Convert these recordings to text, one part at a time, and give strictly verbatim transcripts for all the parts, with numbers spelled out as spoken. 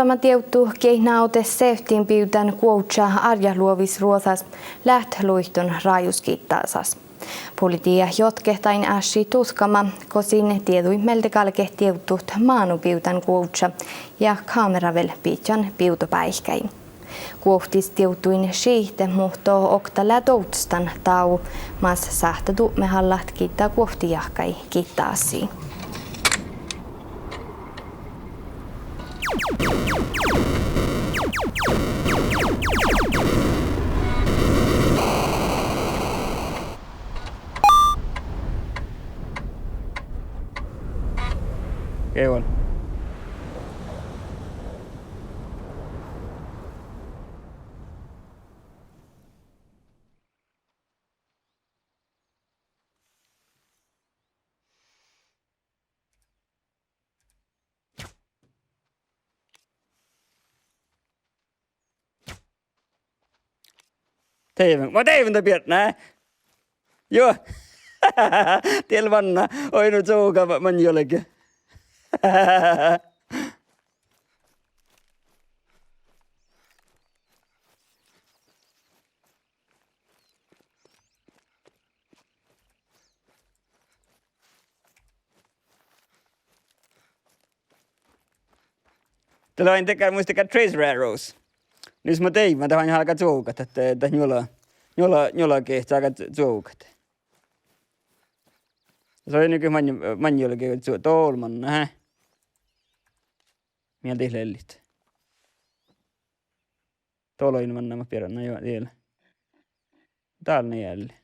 Dieđusge gii návdet sevttiin bivden guovžža árjatluovis Ruoŧas leat luitton rájus giddasas. Politiija jotkehtain ášši dutkáma go sin dieđuid mielde galget dieđut mánu bivden guovžža ja kámera vel bidjan bivdobáikái. Guovttis dieđuin šihtet, muhto okta lea dovddastan dágu mas sáhttá dubmehallat giddá guovtti jahkái giddasii. Deaivven, ma deaivven dan biernna. Juo. Diel manná, oidno čuoga maŋŋel juolgge. Dat lea ain dakkár, mus dakkár trace arrows. Nus ma deaivven, dat ain galgá čuovgat, dat, dat njuola, njuola, njuola gehččá galgá čuovgat. Soai nyky maŋŋel, maŋŋel juolgge čuo-, dol manná, hää. Mielde lellit. Dol oidno manná mat biernna, juo, diel. Dál nie ealli.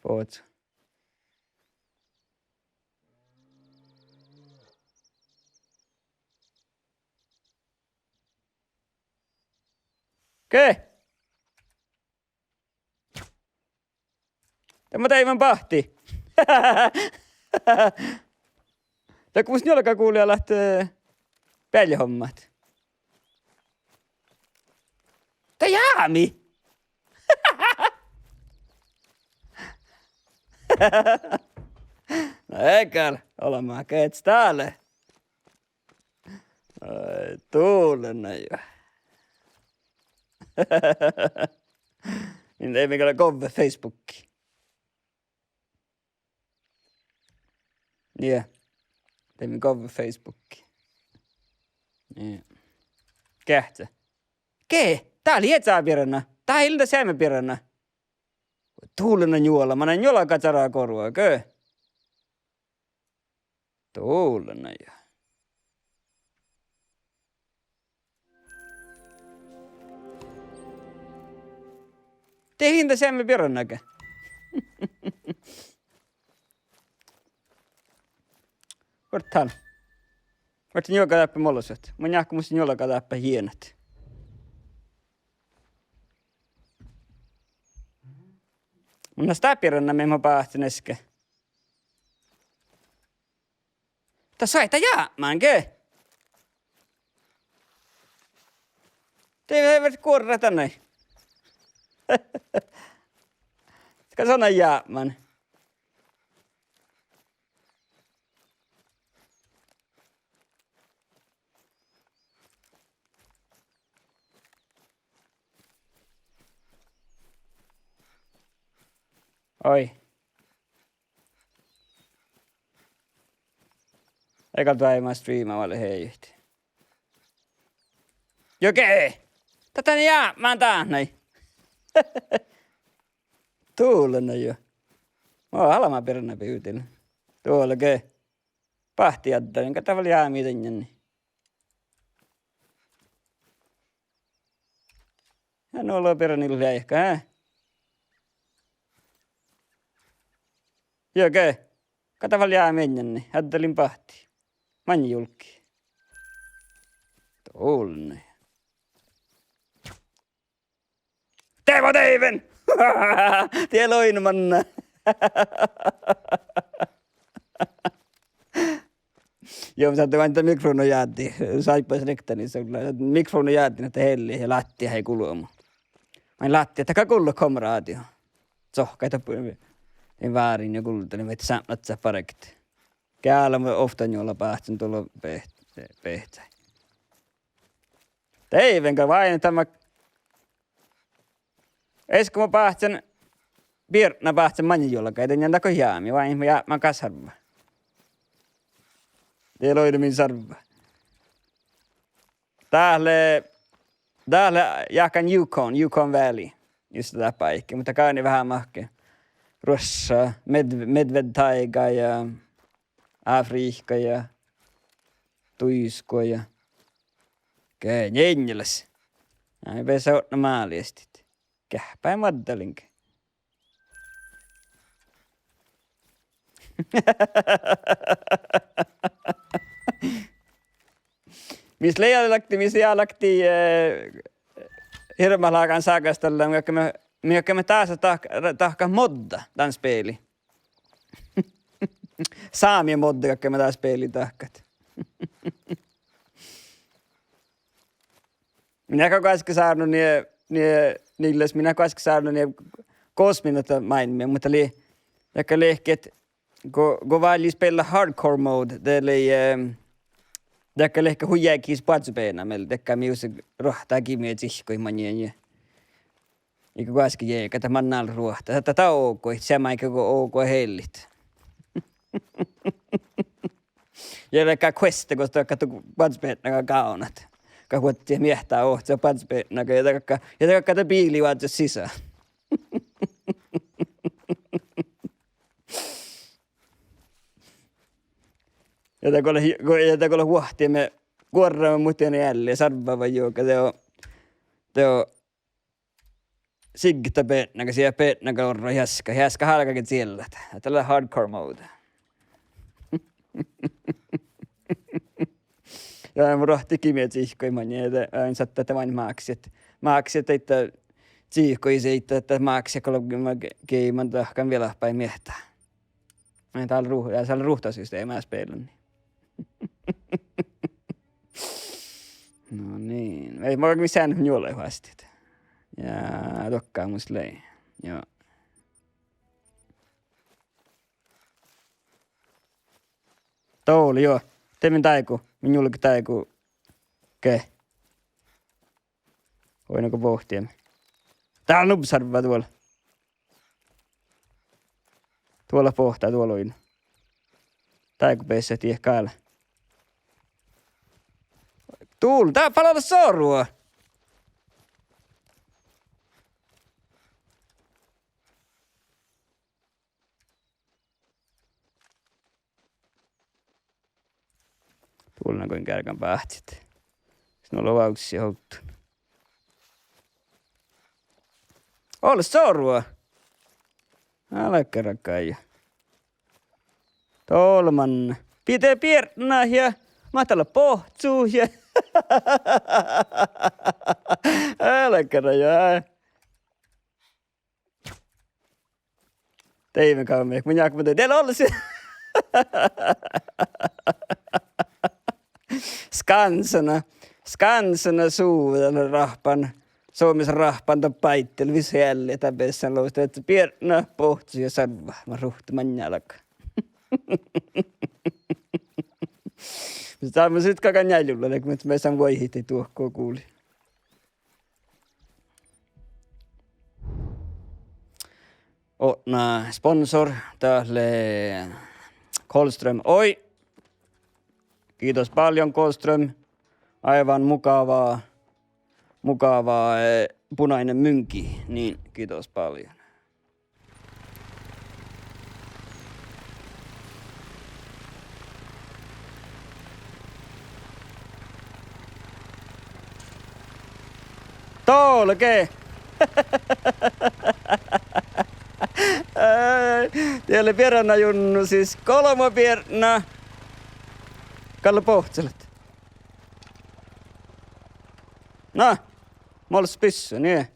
Bohcco. Ge? Dat ma deaivven báhtti. Dakko mus njuolga gulii leat, eh, beallehommat. Dat jámii. Na, eai gal ollu, ma gehččá dále. Ai, dullen juo. Min dieđe mii galggat govvet Facebookii. Nie. Dieđe mii govvet Facebookii. Nie. Geahččá. Ge, dat lei ieža biernna. Dat ii lean dat seamma biernna. Dullen njuola, manai njuolga čaragorvvu, ge. Dullen juo. Dieđe ii lean dat seamma biernna ge. Vuorddán. Vuorddán njuolga dáppe molosat. Mun jáhkán mus njuolga dáppe jienat. Mun lean dat biernna mii mo báhcen easka. Dat soaitá jápmán ge. Dieđe, dat guorrat dan nai. Gal son jápmán. Oi. Eai gal doaivva streama vale heijut. Juo ge. Dat lea jápmán dát nai. Dullen juo. Mo albma biernna bivdil. Dullen ge. Báhtti addalin, gal dat vel jámii dainna. Ja nu lea biernna leahka, hää? Juo ge. Gal dat vel jámii dainna, addalin báhtti. Maŋŋil julgii. Dullen. De mo deaivven! Die lea oidno manná. Juo, mun sáhtán maŋŋá mikrofonna jáddit, sáibbas riktanis, mikrofonna jáddit ahte helli ja lattia eai gulbma. Maŋŋá lattia, dat gal gullet komrádio. Sohkái dáppe, in várin ja guldalin, vehtet sápmelaččat barget. Gealle mo ovtta njuola báhcen dolo be-, be-, behcái. Dieđusge, váivi dan, eai go mo báhcen, Biernna báhcen maŋŋel juolggai, de njeallje go jámii, váivi mo jápmán gal sarvva. De loidui min sarvva. Dát lea, dát lea jáhkán Yukon, Yukon Valley. Juste dát báiki, muhto gal lea veahá mahkáš Ruošša, med-, medvedtáiga ja Afrihka ja Duiskua ja ge-, Njeŋŋelas. Ja mii beassat odne máliestit. Geahppa moadde liŋge. Mis lei lakti, mis lei lakti, eh, hirbmat lágan ságastallan, mii galggaime, mii galggaime dása dahk-, dahkat moadde dan speli. Sámi moadde galggaime dan speli dahkat. Mii eat gal goaske sárnu nie, nie, Nilles, mii eat gal goaske sárnu nie gos min ahte máilmmi, muhto lei, dakkár lehket, go, go vállji spellat hardcore mode, de lei, eh, dakkár lehket hui jagis boazobeana mielde, dakkár mii ii ruohta gimmi cihkkohit maŋŋil. Ja go goaske jeaga, dat manná ruohta, dat, dat oažžut, seamma áigge go oažžut hellit. Ja dakkár queste gos dat, dat boazobeana gávdnat. Gal vuodjit miehtá ohcat boazobeanaga ja dat galgá, ja dat galgá dat biili oažžut sisa. Ja dat go leat, go, ja dat go leat vuohtimin guorramin muhtin ealli ja sarvvá vai juoga, de, de sigget beatnaga, sie beatnaga orro easka, easka hálgage ciellat. Dat lea hardcore mode. Ja mun ruohtin gimmi cihkkohit maŋŋil, de, eh, sáhttet maid máksit. Máksit daidda cihkkohit, sáhttet máksit, go lea ge-, ge-, man dahkan vielppái miehtá. Ai, dál ruh-, ja dál ruhtasystemá spellanii. No niin. Ei, mun galggan seanet njuolai fasttit. Ja dohko mus lei. Joo. Dovlle, joo. De min dáigu, min njuolgga dáigu. Ge. Oidno go bohtiime. Dál nubbi sarvva duol. Duol bohtá, duol oidno. Dáigu beassat diet gal. Dul, dá fal ale soru! Duol na go in geargan báhcit. Sii nu lea vávssii ovddun. Ole soru! Álge raggaid. Dol manne. Pidde biernat ja mat dal bohccot ja. Álge raggaid. Dieđusge, mun jáhkán, de lea olles. Skansena, Skansena su-, dan rahpan, Suomes rahpan dan báiddel vis ealli, dat beassá lea ahte biernat, bohccot ja sarvva, mat ruhte maŋŋá lágan. Mis dál mun sit galggan njeallje julla, de mun beassán vuoitit duohko guli. Odne sponsor, dat lea Kolstrøm Oy. Kiitos paljon, Kolstrøm. Aivan mukava, mukava, eh, punainen myngi. Niin, kiitos paljon. Dol ge. Ai, die lea biernajunnu sis golbma biernna. Galle bohccelat. Na, mols byssu, nie.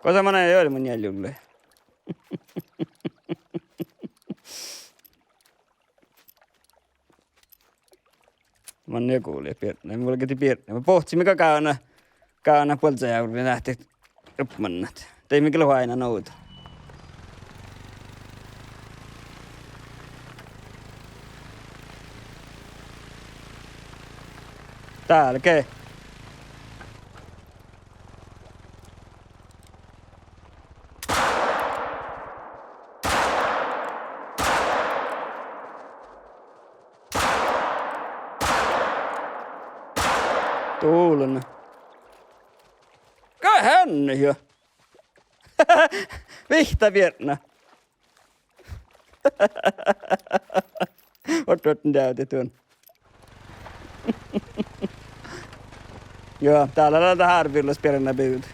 Gosa manai eai mun njeallje julla. Manne guli biernna, mun galggan biernna. Mun bohccimin gal gávdnat. Gávdnat buolzzajávrii ahte ruobmannat. Daid mii gal oaidnán ovdal. Dálke. Dulna. Go han jo. Vihtta biernna. Oaččut deavdit duon. Juo, dál lea dat árvillas biernabivdu.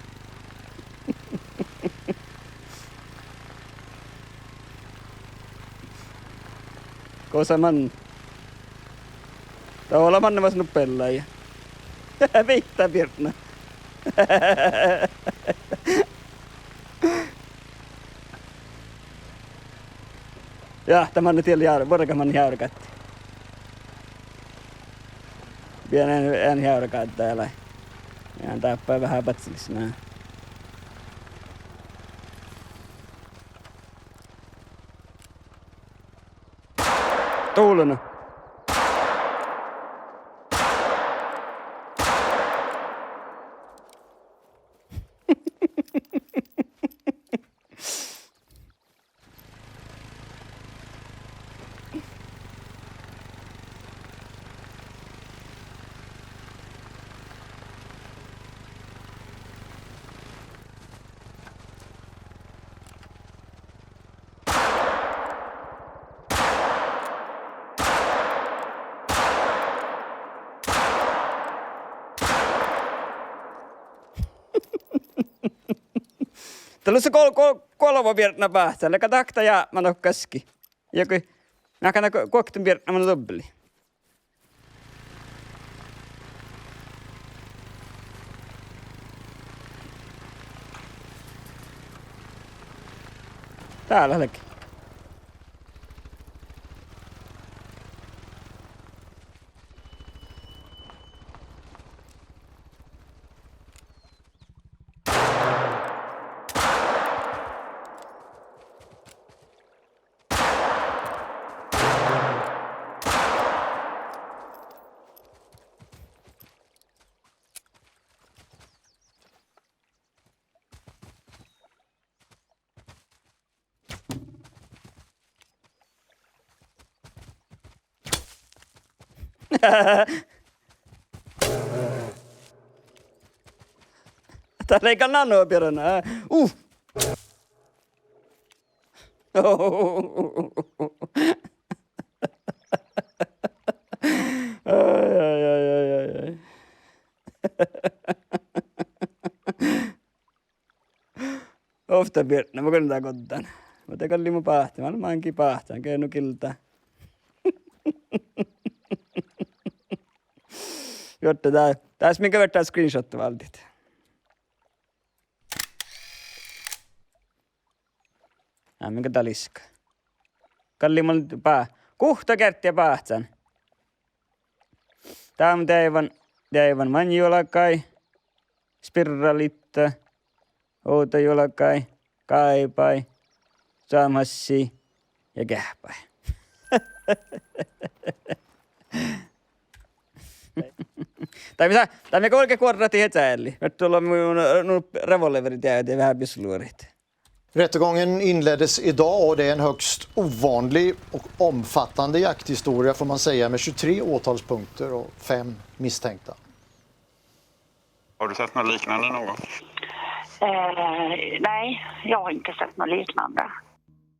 Gosa man. Dat lea manne vas nu beallái. Vihtta biernna. Ja, dat manne diet leat jár-, vuorrá manne járgádii. Bieŋ, ean járgáda lei. Ja dáppe veahá badjelis, na. Dulna. Dat lea go-, go-, golbma biernna báhcán, leago dat okta jápmenohkka gaskii. Ja go, na, na go-, guokte biernna manná dobbeli. Dál leat. Dat lei gal nano biernna. Uh. Ai, ai, ai, ai, ai, ai. Ovtta biernna, mun gal dá goddán. Muhto gal lei mu báhcán, vel máŋgii báhcán, ge nu gilda. Juohke dá, dás min gal fertejin screenshot váldit. Á, min gal daliska. Gal lei mun bá-, guhtta geardde báhcán. Dán deaivan, deaivan maŋŋejuolgái, spirráliidda, ovdajuolgái, gáibái, čámhassii ja geahpái. Dá mii sa-, dá mii gal vuolgit guorrat dihte čállit. Mii dá lea nu, nu revolveri deavdit veahá bisluorit. Rättegången inleddes idag och det är en högst ovanlig och omfattande jakthistoria, får man säga, med tjugotre åtalspunkter och fem misstänkta. Har du sett något liknande någon gång? Eh, nej, jag har inte sett något liknande.